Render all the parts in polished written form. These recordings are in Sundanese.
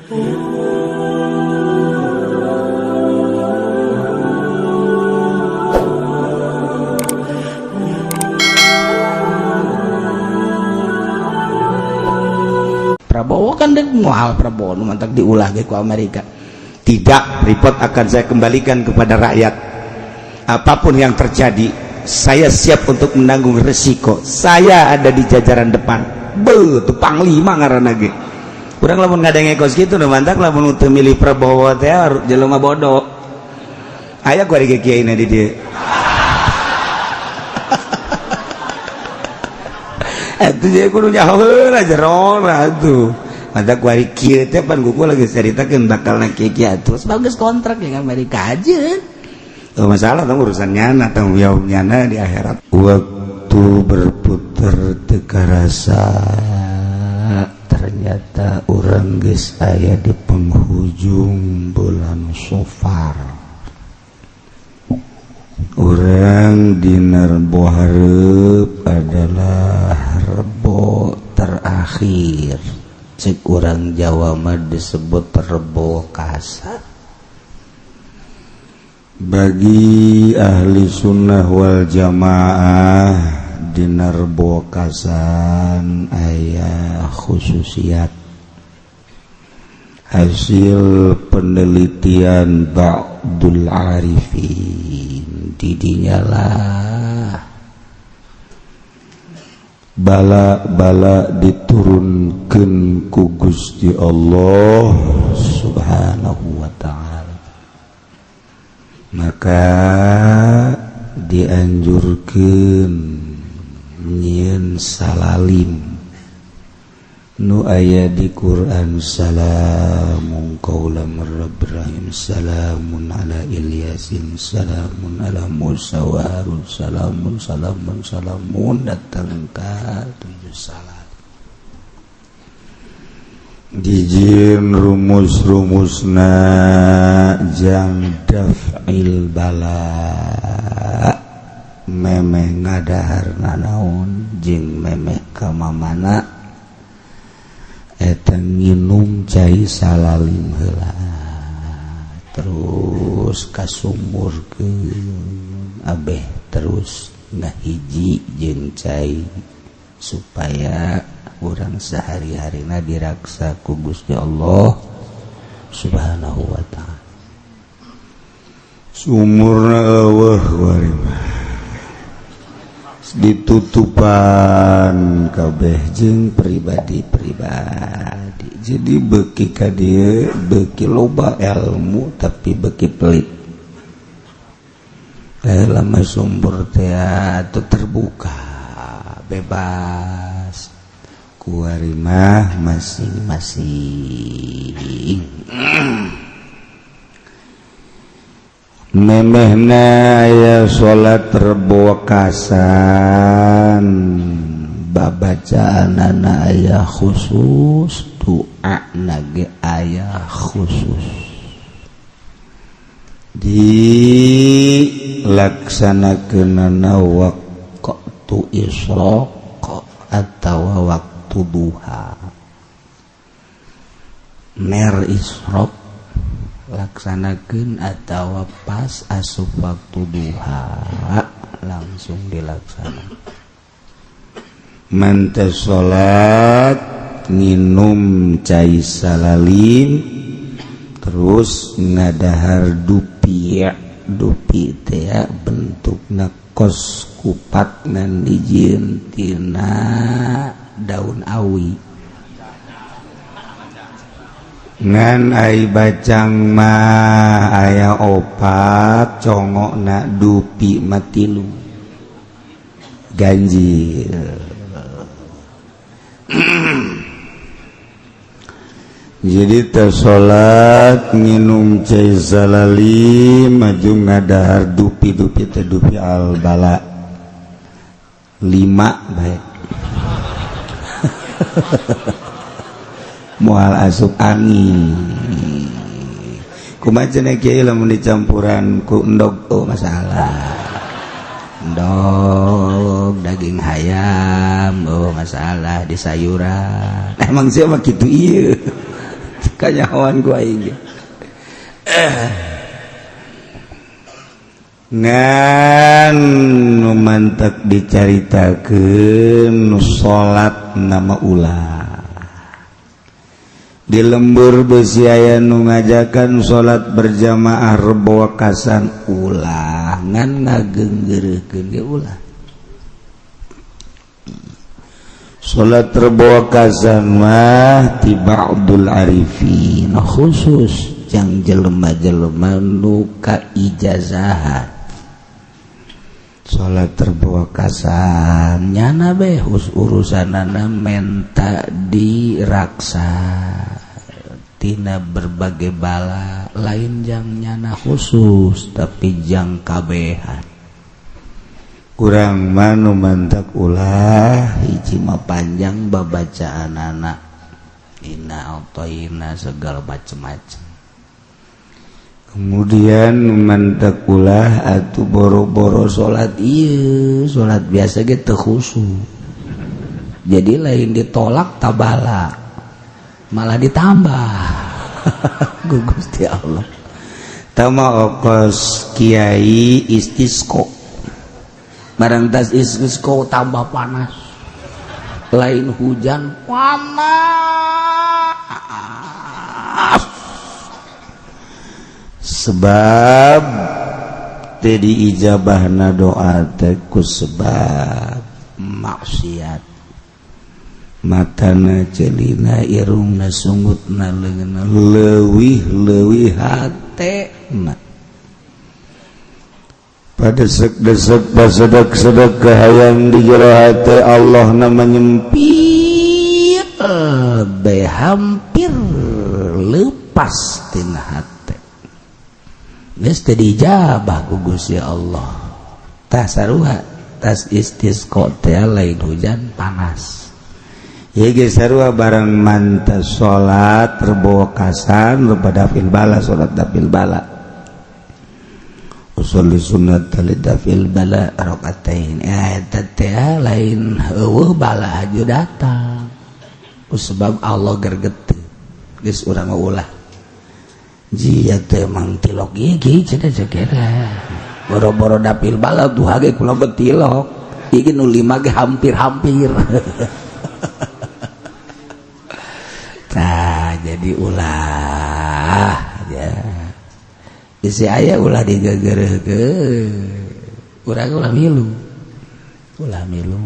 Prabowo kan dek moal Prabowo nu mantak diulah ge ku Amerika. Tidak, Freeport akan saya kembalikan kepada rakyat. Apapun yang terjadi, saya siap untuk menanggung resiko. Saya ada di jajaran depan. Be, tuh panglima ngaranna ge. Urang lamun ngadenge kos kitu nu mantak lamun teu milih Prabowo teh jelema bodoh. Aya ku ari kiai na di dieu. Atuh jadi kudu nyaho heula jerona atuh. Mata ku ari kieu teh pan kuku lagi caritakeun bakal na kieu kieu atuh. Bagus kontrak dengan Amerika aja. Oh, masalah tong urusan nyana tanggung jawab nyana di akhirat. Waktu berputar teu karasa, ternyata urang geus aya di penghujung bulan Safar. Urang dina Rebo hareup adalah Rebo terakhir. Cek urang Jawa mah disebut Rebo Kasat. Bagi ahli sunnah wal jamaah dina Rebo Kasan aya khususiat hasil penelitian ba'dul arifin. Didinya lah bala-bala diturunkan ku Gusti Allah Subhanahu wa ta'ala, maka dianjurkeun nyieun salalim nu aya di Quran, salamun qaulam rabbir rahim, salamun ala Ilyasin, salamun ala Musa wa Harun, salamun salamun salamun, datang ka 7 salam. Dijieun rumus-rumusna jang daf'il bala, memeh ngadahar nanaon jeung memeh ka mamana eta nginum cai salalim heula terus kasumurkeun abeh terus ngahiji jeung cai supaya urang sehari-harina diraksa ku Gusti Allah Subhanahu wa ta'ala. Sumurna eueuh warimah ditutupan kabeh jeung pribadi-pribadi. Jadi beuki ka dieu beuki loba ilmu tapi beuki pelit. Lama sumur teh atuh terbuka bebas kuarimah masing-masing. Memehna aya salat Rebo Kasan, babacaanana aya khusus, doana ge aya khusus. Dilaksanakeunana waktu isyraq atawa waktu duha. Ner isyraq laksanakeun atawa pas asup waktu duha langsung dilaksanakan. Mantep salat nginum cai salalim terus ngadahar dupi, dupi teh bentukna kos kupat ngan dijieun tina daun awi. Ngan ai bacang mah aya opat congokna dupi mah 3 ganjil. Jadi teh salat nginum cai salalim maju ngadahar dupi, dupi teh dupi al bala 5 bae. Moal asup angin. Kumaha cenah kiai lamun dicampuran ku endog, oh masalah. Endog daging hayam, oh masalah di sayuran. Emang sih mah kitu ieu. Kanyahoan ku aing ge. Ngan nu mantak dicaritakeun salat nama ulah. Di lembur besi aya nu ngajakan salat berjamaah Rebo Wekasan ulah, ngan ngagenggeurekeun ge ulah. Salat Rebo Wekasan mah ti ba'dul arifin khusus jang jelema-jelema nu kaijazahan. Salat Rebo Wekasan nyana be urusanana menta diraksa tina berbagai bala, lain jang nyana khusus tapi jang kabehan. Kurang manu mantak ulah hiji mah panjang babacaan anak inna atoina segala macem-macem. Kemudian mantak ulah atuh boro-boro salat ieu, salat biasa ge teu khusyuk. Jadi lain ditolak tabala, malah ditambah. Ku Gusti Allah. Tama okos kiai istisqo. Barang tas istisqo tambah panas. Lain hujan panas. Sebab teu diijabahna doa teh ku sebab maksiat. Matana celina irungna sungutna leungeunna leuwih-leuwih hatena. Pada desek-desek pasedek-sedek kahayang di jero hate Allah na menyempit be hampir lepas tina hate. Geus teu diijabah ku Gusti Allah. Tah sarua tas istisqa teh lain hujan panas. Ieu ge sarua barang mantas salat Rebo Wekasan loba dafil bala, salat dafil bala. Usul sunat dafil bala rakatain. Eta teh lain eueuh bala haju datang. Ku sebab Allah gergeteun. Geus urang ulah. Jia teh mang tilok gigi cenah cekera. Boro-boro dafil bala tuh hage kula betilok. Iki nu lima ge hampir-hampir. Nah, jadi ulah ya. Isi aya ulah digegereukeun. Urang ulah milu. Ulah milu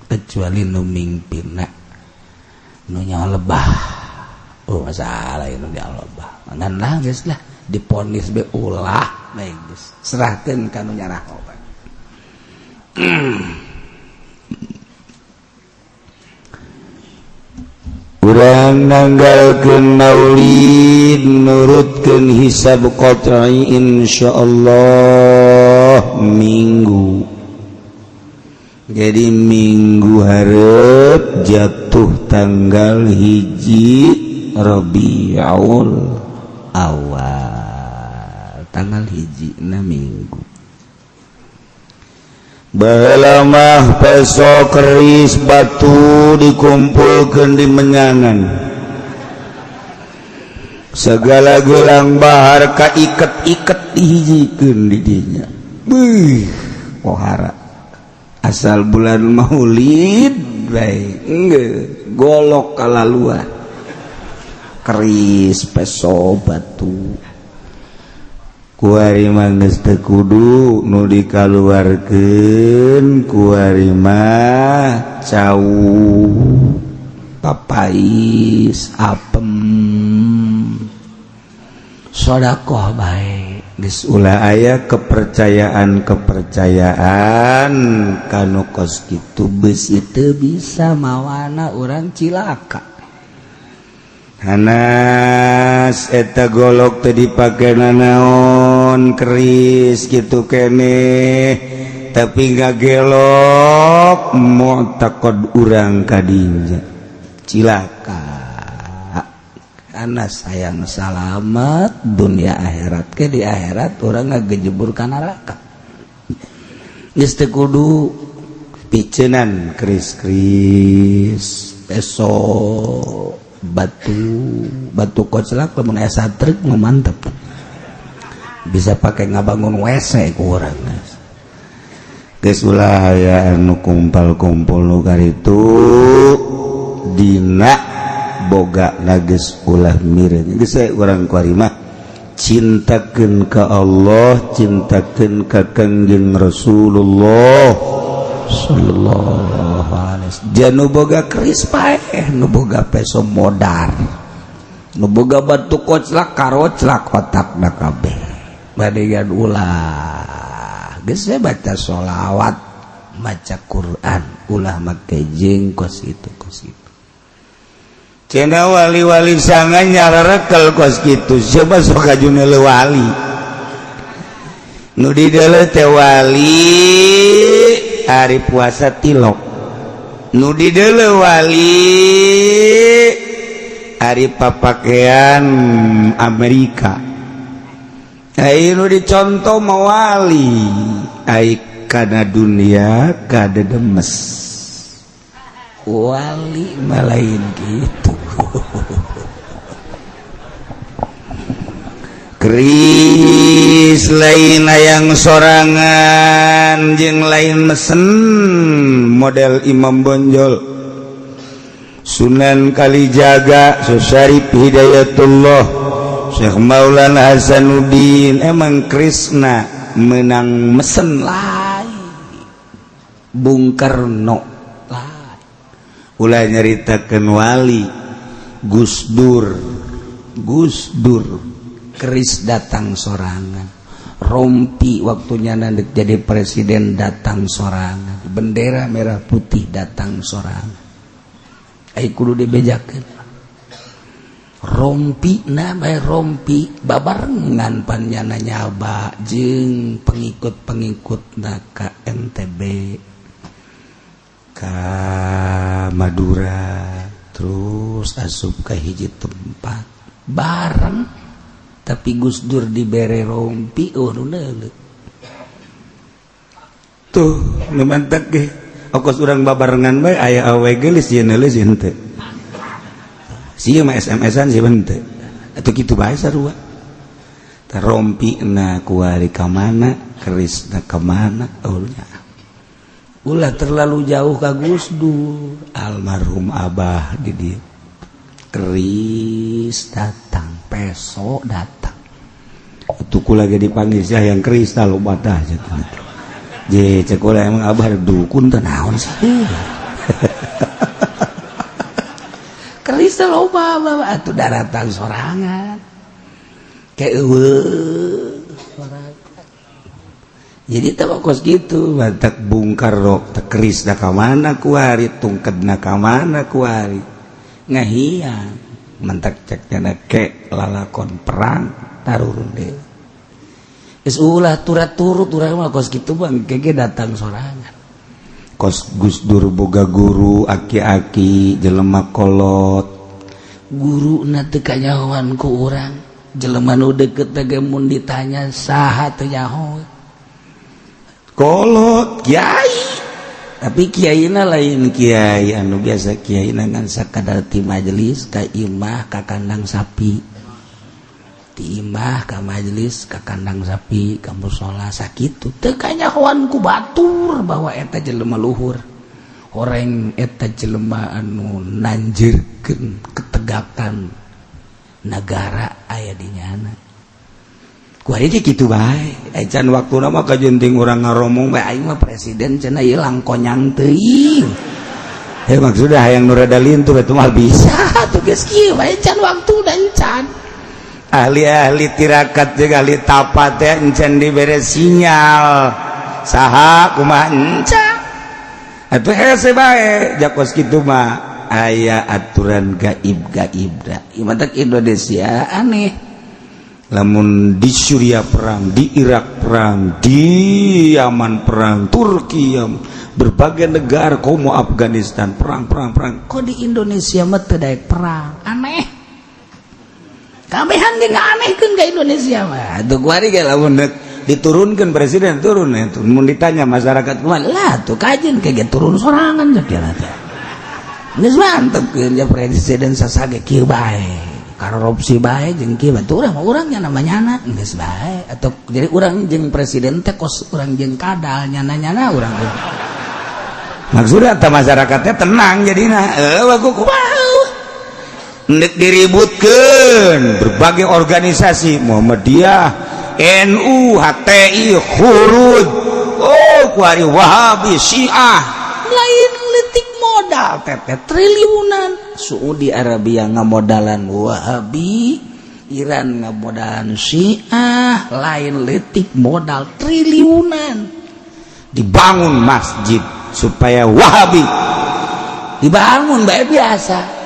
kecuali nu mingpinna. Nu nyawa lebah. Oh, masalah nu nyawa lebah. Ngan lah geus lah diponis be ulah bae geus. Serahkeun ka nu nyaraho bae. Urang nanggalkeun maulid nurutkeun hisab qat'i insyaallah minggu. Jadi minggu hareup jatuh tanggal 1 Rabiul Awal, tanggal 1 na minggu. Baheula mah peso keris batu dikumpulkeun di menyangan. Segala gelang bahar ka iket-iket dihijikeun di dinya. Beuh, pohara. Asal bulan Maulid bae enggeus golok kalaluan. Keris peso batu. Kuari mah geus teu kudu nu dikaluarkeun, kuari mah cau papais apem sedekah bae. Geus ulah aya kepercayaan-kepercayaan kanu kos kitu beusi teu bisa mawana urang cilaka. Hanas eta golok teh dipake nanaon keris kitu keneh tapi ngagelok mu'taqad urang kadinya cilaka. Karena sayang salamat dunia akhirat ke di akhirat urang ngagejebur ka neraka. Geus teu kudu piceunan keris-keris peso Batu batu koclak lamun aya satruk mah mantep. Bisa pakai ngabangun WC ku urang. Geus ulah aya anu kumpul-kumpul nu karitu dina boga geus ulah miring. Geus urang kuari mah cintakeun ka Allah, cintakeun ka Kangjeng Rasulullah sallallahu alaihi wasallam. Nu boga keris paeh, nu boga peso modar, nu boga batu koclak karoclak otakna kabeh. Badegan ulah geus baca sholawat, maca Quran, ulah make jeung kos itu kos itu. Cenah wali-wali sanga nyararekel kos kitu, siapa sok kajune wali. Nu di deuleu teh wali ari puasa tilok. Nu di deuleu wali ari papakean Amerika. Ai nu dicontoh mah wali, ai kana dunia kada demes. Wali mah lain gitu. Keris lain hayang sorangan jeung lain mesen model Imam Bonjol, Sunan Kalijaga, Syarif Hidayatullah, Syekh Maulana Hasanuddin. Emang Krisna menang mesen lain, Bung Karno lain. Ulah nyaritakeun wali Gus Dur, Gus Dur keris datang sorangan, rompi waktunya nandek jadi presiden datang sorangan, bendera merah putih datang sorangan. Ai kudu dibejakeun. Rompi na bae rompi babarengan panyana nyaba jeung pengikut-pengikut na ka NTB, ka Madura, terus asup ka hiji tempat bareng. Tapi Gus Dur dibere rompi, oh nu neuleuh. Tuh nu mantek ge okos urang babarengan bae aya awe geulis ye neuleus ye henteu. Sia mah SMS-an sia henteu. Atuh kitu bae sarua. Tah rompi na kuari ka mana, kerisna ka mana, oh nya. Ulah terlalu jauh ka Gus Dur, almarhum abah di dieu. Keris datang, peso datang. Tuku lagi dipanggil sia yang keris tah loba tah cenah. Je cek ulah emang abah dukun teh naon sih. Keris teh loba abah atuh daratan sorangan. Kayak sorangan. Jadi teh kos kitu batak bungkar rok teh keris da ka mana kuari, tungkedna ka mana kuari. Ngahiang mentak cek cenah ke lalakon perang tarurun deui. Geus ulah turat-turut urang mah kos kitu bang kege datang sorangan. Kos Gus Dur boga guru aki-aki jelema kolot. Guruna teu kanyahoan ku urang. Jelema nu deukeut teh ge mun ditanya saha teu nyaho. Kolot kiai. Tapi kiaina lain kiai anu biasa kiaina ngan sakadar ti majelis ka imah ka kandang sapi. Ti imah ka majelis ka kandang sapi ka musala sakitu teu kanyahoan ku batur bahwa eta jelema luhur. Horeng eta jelema anu nanjirkeun ketegakan nagara aya di nyana. Kuari ge kitu bae. Ecan waktuna mah kajenting urang ngaromong bae aing mah presiden cenah ieu langkonyang teuing. Heh maksudna hayang nu rada lintuh eta mah bisa tuh geus kieu bae can waktuna encan. Ahli-ahli tirakat jeung ahli tapa teh encan dibere sinyal. Saha kumaha encan. Atuh hese bae jakos kitu mah aya aturan gaib-gaibna. Ieu mah Indonesia aneh. Lamun di Suriah perang, di Irak perang, di Yaman perang, Turki, berbagai negara, komo Afghanistan perang, perang, perang. Kok di Indonesia mah teu daek perang? Aneh. Kabehan ge ngaanehkeun ka Indonesia mah. Atuh kuari ge lamun diturunkeun presiden turun atuh. Mun ditanya masyarakat kumaha? Lah tuh kajen ge turun sorangan cenah teh. Geus mantep ya presiden sasage kieu bae. Korupsi bae jeung kieu batu urang mah urangnya namanya anak geus bae atau jadi urang jeung presiden teh kos urang jeung kadal nyana-nyana urang. Maksudnya atau masyarakatnya tenang jadina. Eh, aku kumaha? Nek diributkeun berbagai organisasi Muhammadiyah, NU, HTI, Khuruj, oh kuari Wahabi, Syiah. Lain letik modal tete triliunan. Saudi Arabia ngamodalan Wahabi, Iran ngamodalan Syiah, lain letik modal triliunan. Dibangun masjid supaya Wahabi. Dibangun baik biasa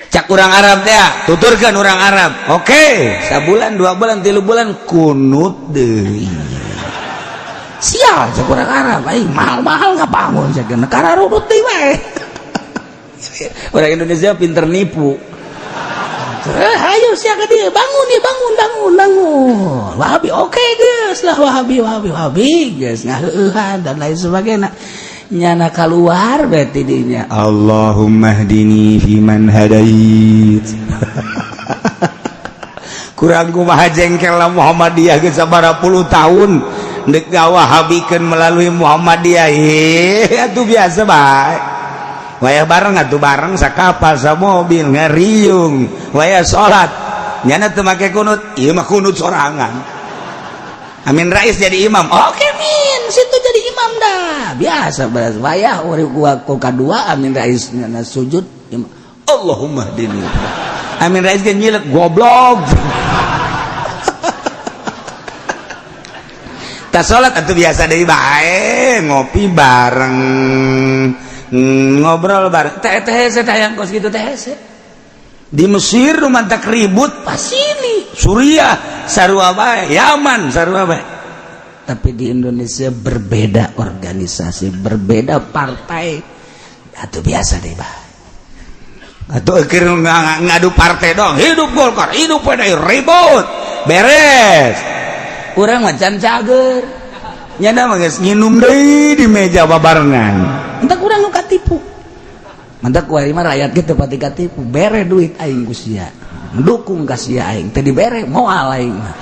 cak orang Arab teh, tuturkan orang Arab, oke, sabulan, 2 bulan, 3 bulan kunut deui. Sial cak orang Arab, aing mahal-mahal ngabangun cak negara rurut deui wae. Orang Indonesia pinter nipu. Eh, ayo siapa dia bangun ya, bangun, bangun, bangun Wahabi, oke guys lah, Wahabi, Wahabi, Wahabi guys, ngaheueuhan dan lain sebagainya, nyana keluar berarti dinya. Allahumma hdini fiman hadait. Kurang kumaha jengkel lah Muhammadiyah geus sabaraha puluh tahun dek ngawahabikeun melalui Muhammadiyah. Ih, atuh biasa bae. Wayah bareng atuh bareng, sakapal, samobil, ngariung. Wayah salat nyana teu make kunut, ieu mah kunut sorangan. Amin Rais jadi imam, oke Min situ jadi imam dah biasa beras. Wayah urip gua ku kadua Amin Rais nyana sujud imam. Allahumma hdini. Amin Rais ge nyilek, goblok. Tak salat atuh biasa deui bae, ngopi bareng, ngobrol bareng teh teh hese teh yang kos gitu teh hese. Di Mesir nu mantak ribut. Pasili. Suriah sarua bae, Yaman sarua bae. Tapi di Indonesia berbeda organisasi, berbeda partai atau biasa deh bah. Atau keur ngadu partai dong, hidup Golkar, hidup PDI, ribut beres. Urang macan cager. Nyana mah geus nginum deui di meja babarengan. Entah kurang nu katipu. Mantap kuari mah rakyat gitu pati katipu, bere duit aing ku sia, mendukung ka sia aing teu dibere moal aing mah.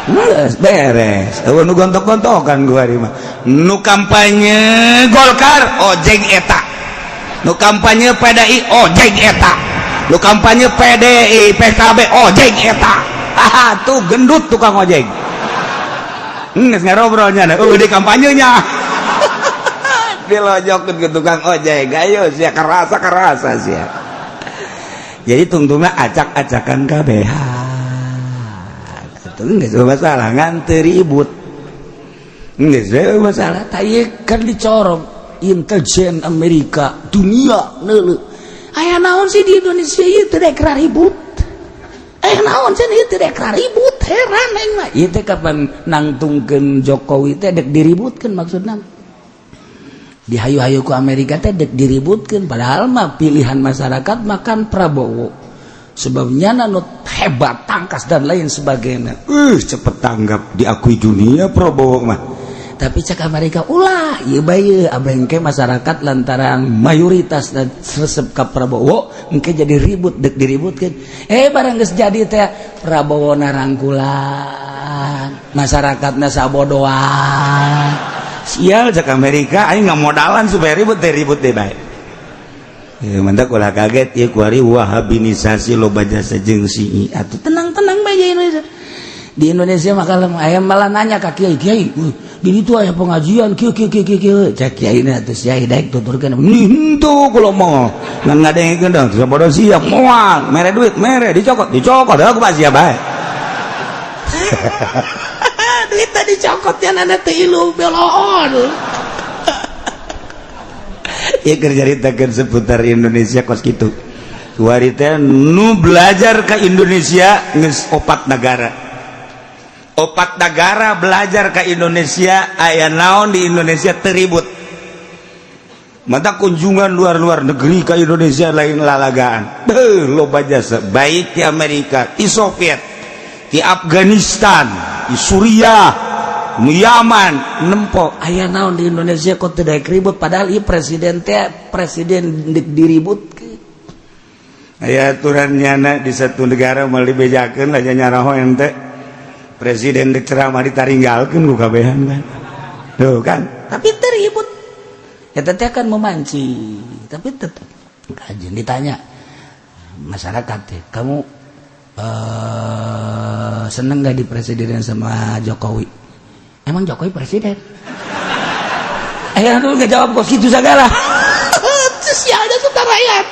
Geus beres. Eueuh nu gontok-gontokan kuari mah. Nu kampanye Golkar ojek eta, nu kampanye PDI ojek eta, nu kampanye PDI PKB ojek eta. Ah, tuh gendut tukang ojek geus ngarobrolnya, oh di kampanyenya dilojokeun ke tukang ojek, ayo sia kerasa kerasa sia. Jadi tungtungna acak-acakan kabeh itu geus masalah, ngan teu ribut geus masalah. Tah kan dicorong intelijen Amerika, dunia neuleuh aya naon sih di Indonesia ieu teu dek ribut, eh naon sih ieu teu dek ribut, heran aing mah. Ieu teh kapan nangtungkeun Jokowi teh dek diributkeun, maksudna dihayu-hayu ku Amerika teh dek diributkeun, padahal mah pilihan masyarakat makan Prabowo sebabnya nu hebat, tangkas dan lain sebagainya. Cepet tanggap diakui dunia Prabowo mah. Tapi cek Amerika ulah ieu bae, abengke masyarakat lantaran mayoritas dan resep ka Prabowo engke jadi ribut, dek diributkeun. Eh, barang geus jadi teh Prabowo narangkulan, masyarakatna sabodoan. Sial cek Amerika, aing nggak modalan supaya ribut deh, ribut deh bae. Ya mantap, ulah kaget ya kuari wahabinisasi loba jasa jeung si atuh tenang-tenang bae Indonesia. Di Indonesia mah kalem, aya malah nanya ka kiai, "Kiai, di ditu aya pengajian kieu kieu kieu kieu." Cek kiai na atuh, "Kiai daek tuturkeun." Henteu, kalau mau ngan ngadengekeun dong sabodo siap moal mere duit, mere dicokot, dicokot aku mah siap bae. Duit tadi cokot ya, nana teu ilu beloon. Ya keur caritakeun seputar Indonesia kos kitu. Kuari teh nu belajar ke Indonesia geus opat negara. Opat negara belajar ke Indonesia, aya naon di Indonesia teribut. Mata kunjungan luar-luar negeri ke Indonesia lain lalagaan. Beuh, loba jasa baik di Amerika, di Soviet, di Afghanistan, di Suriah. Nu Yaman nempo. Aya naon di Indonesia kok tidak ribut, padahal ieu presiden teh presiden diribut. Aya aturan nyana di satu negara moal dibejakeun lah nyaraho ente. Presiden dek ceramah ditaringgalkeun ku kabehan kan. Tuh kan. Tapi teribut. Eta teh akan memancing, tapi tetap kajian ditanya masyarakat teh, kamu seneng gak di presiden sama Jokowi? Emang Jokowi presiden? Aduh, nggak jawab kok gitu segala. Terus ya ada suka rakyat.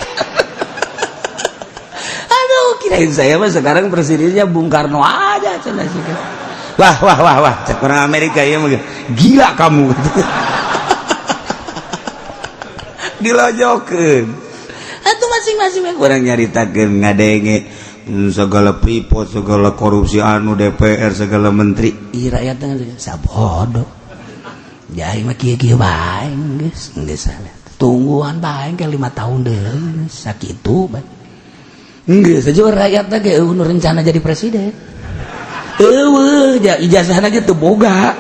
Aduh, kirain saya mah sekarang presidennya Bung Karno aja cenah sih. Wah wah wah wah, cek orang Amerika ya mah gila kamu. Dilojokeun. Atuh masing-masing urang nyaritakeun ngadenge segala Freeport, segala korupsi anu DPR, segala menteri. Ih, rakyat sabodo. Jadi mah kieu-kieu bae geus, geus salah. Tungguan bae ke 5 tahun deui sakitu bae. Geus aja rakyat teh ge eueuh rencana jadi presiden. Eueuh ijazahna ge teu boga.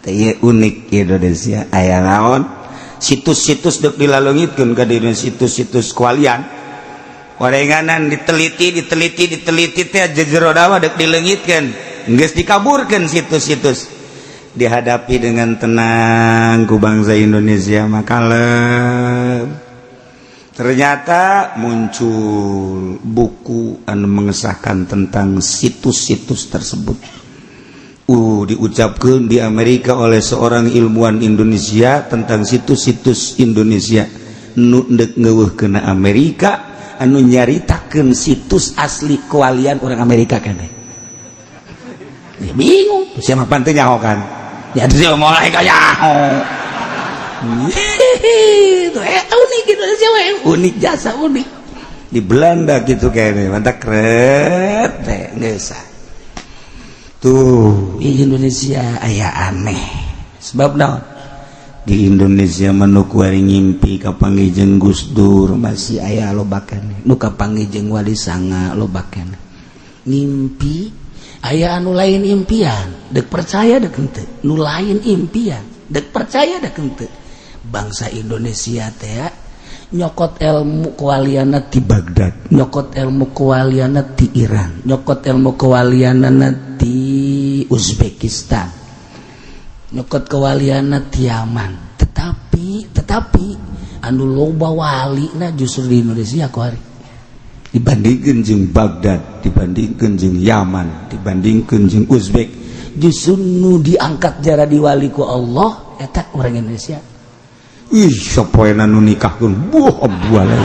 Teh ieu unik Indonesia aya naon? Situs-situs deuk dilaleungitkeun ka dina situs-situs kualian. Orenganan diteliti, diteliti, diteliti teh jejero dawa deuk dileungitkeun. Geus dikaburkeun situs-situs. Dihadapi dengan tenang ku bangsa Indonesia makalem. Ternyata muncul buku anu mengesahkan tentang situs-situs tersebut. Diucapkan di Amerika oleh seorang ilmuwan Indonesia tentang situs-situs Indonesia. Nu deuk ngeuweuhkeun Amerika anu nyaritakeun situs asli kewalian orang Amerika keneh. Ya, bingung. Siapa pantai nyaho kan? Ya dia mulai kaya. Itu unik Indonesia, unik jasa unik. Di Belanda gitu kayaknya, mantap keren teh geus. Tuh, di Indonesia aya aneh. Sebab naon? Di Indonesia mah nu kuari ngimpi kapanggih jeung Gus Dur masih aya loba keneh. Nu kapanggih jeung Wali Sanga loba keneh. Ngimpi aya anu lain impian, dek percaya dek henteu. Nu lain impian, dek percaya dek henteu. Bangsa Indonesia teh nyokot ilmu kewaliana ti Baghdad, nyokot ilmu kewaliana ti Iran, nyokot ilmu kewaliana ti Uzbekistan, nyokot kewaliana ti Yaman. Tetapi anu loba wali na justru di Indonesia kuari. Dibandingkeun jeung Baghdad, dibandingkeun jeung Yaman, dibandingkeun jeung Uzbek, justru nu diangkat jara diwali ku Allah eta orang Indonesia. Ih, sapoena nu nikahkeun, buah abuale.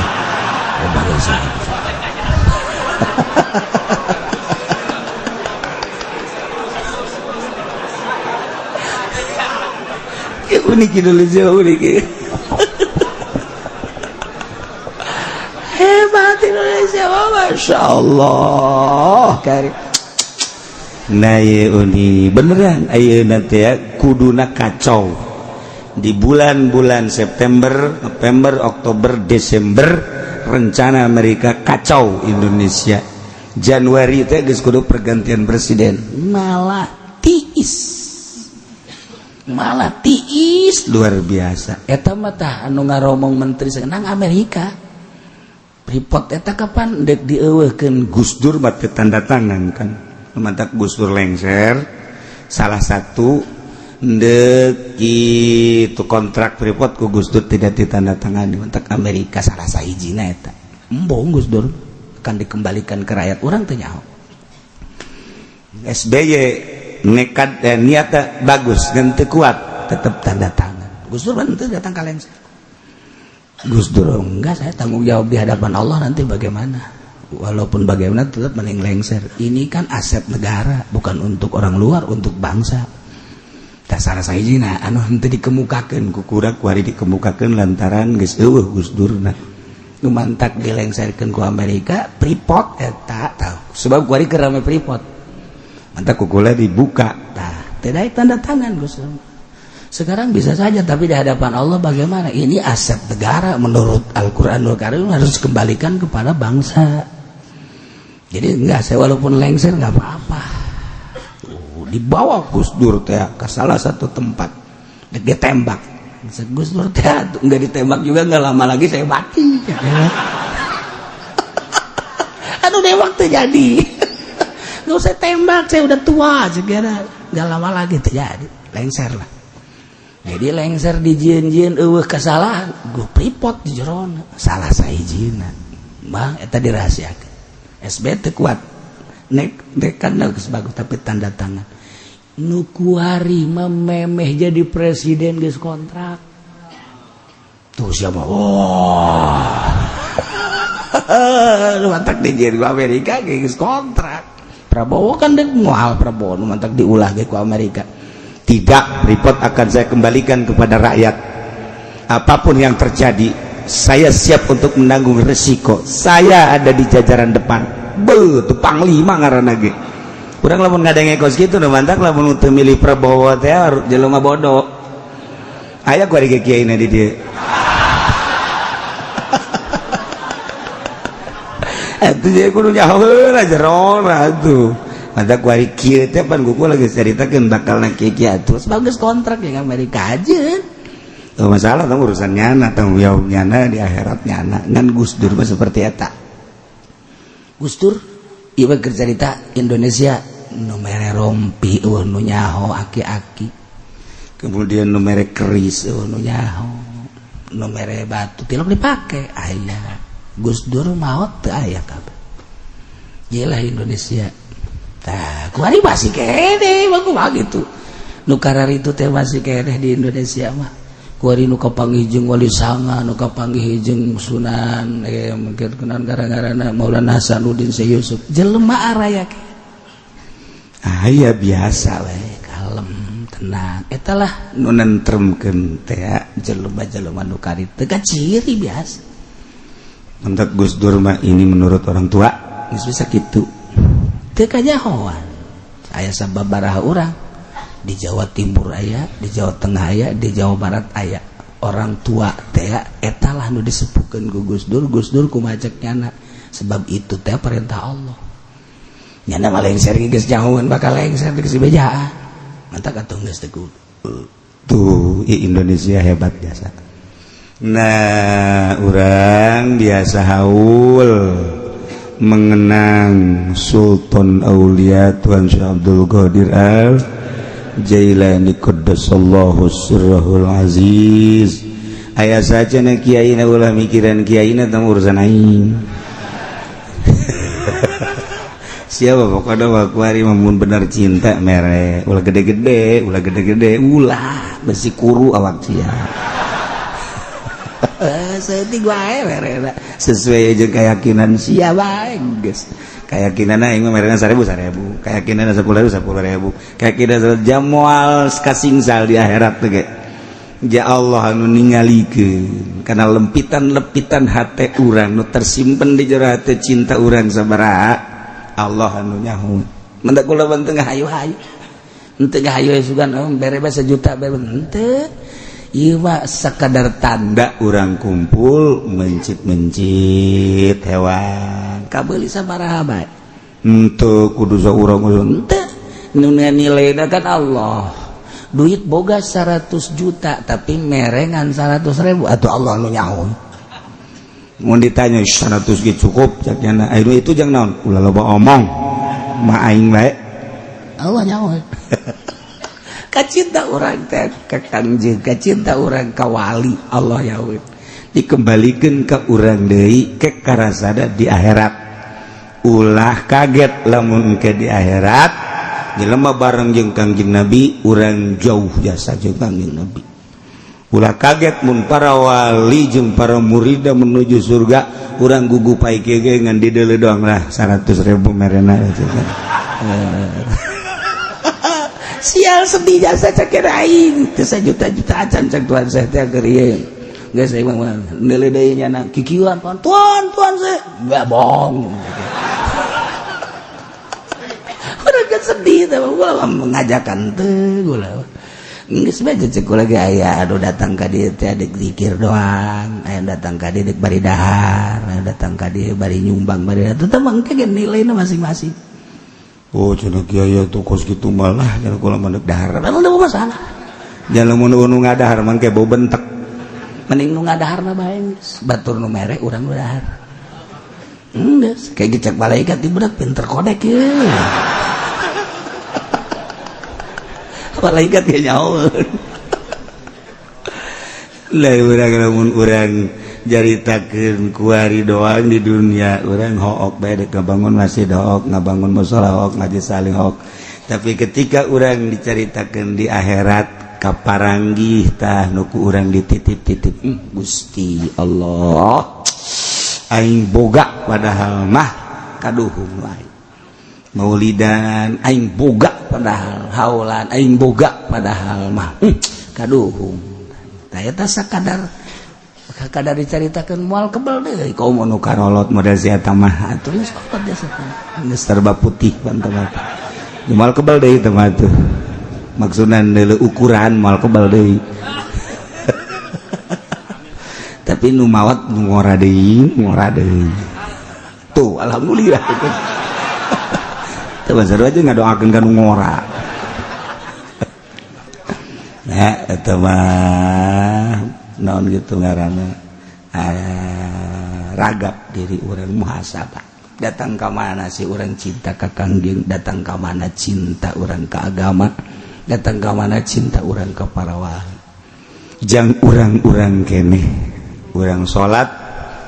Unik Indonesia, unik. Hebat Indonesia, Masya Allah. Nah, unik beneran ayeuna teh kuduna kacau. Di bulan-bulan September, November, Oktober, Desember rencana Amerika kacau Indonesia. Januari teh geus kudu pergantian presiden. Malah tiis. Malah tiis luar biasa. Eta mah tah anu ngaromong menteri nang Amerika. Freeport eta kapan dek dieuweuhkeun Gus Dur mah teu tanda tangan kan. Mantak Gus Dur lengser salah satu ndek itu kontrak Freeport ku Gus Dur tidak ditandatangani untuk Amerika salah sahijina eta. Embung Gus Dur akan dikembalikan ke rakyat urang teu nyaho. SBY nekat dan niatnya bagus dan teu kuat tetep tanda tangan. Gus Dur teu datang ka lengser. Gus Dur enggak, saya tanggung jawab di hadapan Allah nanti bagaimana. Walaupun bagaimana tetap mending lengser. Ini kan aset negara, bukan untuk orang luar, untuk bangsa. Salah sahijina anu henteu dikemukakeun ku kurak kuari dikemukakeun lantaran geus eueuh Gus Durna. Nu mantak dilengserkeun ku Amerika Freeport eta tahu. Sebab kuari keur rame Freeport. Mantak ku kula dibuka. Tah, teu tanda tangan Gus Dur. Sekarang bisa saja, tapi di hadapan Allah bagaimana? Ini aset negara menurut Al-Qur'anul Karim harus dikembalikan kepada bangsa. Jadi enggak, saya walaupun lengser enggak apa-apa. Dibawa Gus Dur teh ke salah satu tempat. Dek ditembak. Gus Dur teh enggak ditembak juga enggak lama lagi saya mati. Aduh nembak teh jadi. Enggak usah tembak, saya udah tua segera. Enggak lama lagi terjadi. Lengser lah. Jadi lengser dijieun-jieun eueuh kasalahan, gue Freeport di jerona. Salah sahijina. Bang eta dirahasiakeun. SB teu kuat. Nek kan geus bagus tapi tanda tangan. Nu kuari mememeh jadi presiden geus kontrak. Tuh siapa? Wah. Nu mantak dijieun ku Amerika geus kontrak. Prabowo kan dek moal Prabowo nu mantak diulah ge ku Amerika. Tidak, Freeport akan saya kembalikan kepada rakyat. Apapun yang terjadi, saya siap untuk menanggung resiko. Saya ada di jajaran depan. Be, tuh panglima ngaranna ge. Urang lamun ngadenge kos kitu nu mantak lamun teu milih Prabowo teh jelema bodoh. Aya ku ari kiai na di dieu. Atuh jadi kudu nyaho heula jerona atuh. Mantak ku ari kieu teh pan ku lagi caritakeun bakalna kieu-kieu atuh. Bagus kontrak yang Amerika aja. Tuh masalah tong urusan nyana, tanggung jawab nyana di akhirat nyana. Ngan Gus Dur mah seperti eta. Gus Dur ieu keur carita Indonesia nu mere rompi eueuh nu nyaho aki-aki. Kemudian nu mere keris eueuh nu nyaho, nu mere batu tilok dipake aya. Gus Dur maot teu aya kabeh. Yelah Indonesia. Tah, kuari masih keneh mah kumaha kitu. Nu kararitu teh masih keneh di Indonesia mah. Kuari nu kapanggih jeung Wali Sanga, nu kapanggih jeung Sunan, mungkin kenan gara-garana Maulana Hasanuddin Syekh Yusuf. Jelema araya ke. Ah iya biasa we, kalem, tenang. Eta lah nu nentremkeun teh jelema-jelema nu karitu teh ciri biasa. Mentak Gus Dur mah ini menurut orang tua geus bisa kitu. Teu kanyahoan. Aya sababaraha urang di Jawa Timur aya, di Jawa Tengah aya, di Jawa Barat aya. Orang tua teh eta lah nu disepukeun ku Gus Dur, Gus Dur kumaha cek nyana. Sebab itu teh perintah Allah. Nyana mah lengser geus nyahoan bakal lengser geus bejaan. Mantak atuh geus teu kudu. Tuh, Indonesia hebat biasa. Nah, urang biasa haul mengenang Sultan Aulia Tuan Syekh Abdul Qadir Al Jailani qaddasallahu sirrahul aziz. Aya saja na kiai na ulah mikiran kiai na tentang urusan aing. Siapa pokoknya wakuari mamun bener cinta mere ulah gede-gede, ulah gede-gede, ulah besi kuru awak sia. Setik wae mere sesuai jeung keyakinan sia wae geus. Keyakinan aing mah merena 1000 1000, keyakinan 10.000 10.000, keyakinan jamual kasingsal di akhirat teh ge. Ya Allah anu ningalikeun kana lempitan-lempitan hate urang nu tersimpen di jero hate cinta urang sabaraha Allah anu nyaho. Mendak kula teu hayu-hayu. Henteu hayu sugan bere bae sejuta bae henteu. Ieu mah sakadar tanda urang kumpul mencit-mencit hewan kabeuli sabaraha bae. Henteu kudu saurang henteu. Nu nilaina kan Allah. Duit boga 100 juta tapi merengan 100 ribu atau Allah nu nyaho. Mun ditanya 100 ge cukup cak nyana. Anu itu jang naon? Ulah loba omong. Ma aing bae. Allah nyaho. Kacinta urang teh ka Kangjeng, kacinta urang ka wali Allah ya dikembalikan ke urang deui ke karasada di akhirat. Ulah kaget lamun ke di akhirat jelema bareng jeung Kangjeng Nabi urang jauh jasa jeung Kangjeng Nabi. Ulah kaget mun para wali jeung para murida menuju surga urang gugup pae ge ngan dideuleu doang lah 100.000 merena Sial sedih jasa cakir aing teu sajuta-juta acan cak tuan saya teh keur ieu. Geus saya mah neuleuh deui nyana kikieuan tuan tuan saya enggak bohong. Urang kan sedih teh ulah mengajakan teh ulah. Geus bae cek kula ge aya anu datang ka dieu teh dek zikir doang, aya datang ka dieu dek bari dahar, aya datang ka dieu bari nyumbang bari tetep mangke ge nilaina masing-masing. Oh, cenah kiai tuh kos kitu malah cenah kula mah dahar. Memang teu masalah. Jangan mun nu ngadahar mangke bau bentek. Mending nu ngadahar mah bae geus. Batur nu mere urang nu dahar. Geus, kayak gecek malaikat di budak pinter kodek ye. Malaikat ge nyaho. Lah urang lamun urang jaritakeun kuari doang di dunia, urang hook bae dek ngabangun masjid hook, ngabangun musala hook, ngaji saling hook. Tapi ketika urang dicaritakeun di akhirat kaparanggih tah nu ku urang dititip-titip, Gusti Allah aing boga padahal mah kaduhung wae. Maulidan aing boga padahal haulan aing boga padahal mah kaduhung. Tah eta sakadar kadar dicaritakeun moal kebel deui kaum nu karolot model si eta mah atuh geus kolot jasa geus serba putih pantah moal kebel deui teh mah tuh maksudna deuleu ukuran moal kebel deui. Tapi nu mawat nu ngora deui ngora deui tuh alhamdulillah itu teu basar aja ngadoakeun ka nu ngora. Nah eta mah naon gitu ngaranna ragap diri urang muhasabah. Datang ka mana sih urang cinta ka Kangjeng, datang ka mana cinta urang ka agama, datang ka mana cinta urang ka para wali. Jang urang-urang keneh urang salat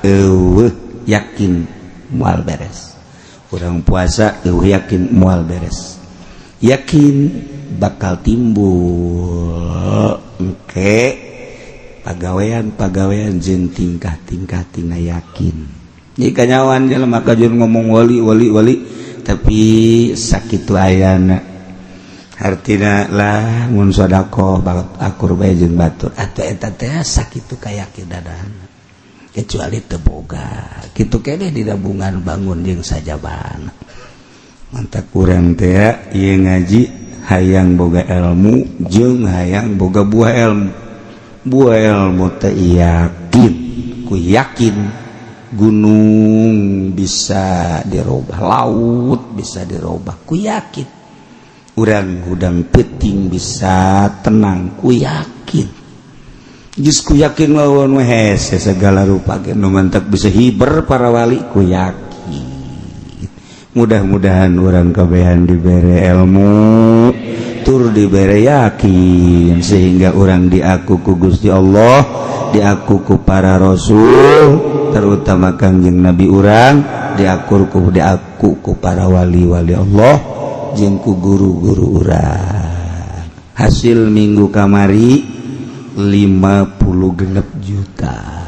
eueuh yakin moal beres, urang puasa eueuh yakin moal beres, yakin bakal timbul engke pagawean-pagawean jeung tingkah-tingkah tina yakin. Jika nyawan jelema kajur ngomong wali wali wali tapi sakitu ayana hartina lah mun sedekah banget akur bae jeung batur atuh eta teh sakitu kayakinan kecuali teu boga kitu keneh di nabungan bangun jeung sajabana. Mantap urang teh ieu ngaji hayang boga ilmu jeung hayang boga buah ilmu. Buah ilmu teh yakin ku yakin gunung bisa dirubah, laut bisa dirubah, ku yakin urang hudang peuting bisa tenang, ku yakin geus ku yakin lawan hese segala rupa ge nu mantak bisa hiber para wali ku yakin. Mudah-mudahan urang kabehan dibere ilmu tur dibere yakin sehingga urang diaku ku Gusti Allah, diaku ku para rasul, terutama Kangjeng Nabi urang, diakur ku diaku ku para wali-wali Allah jeung ku guru-guru urang. Hasil minggu kamari 56 juta.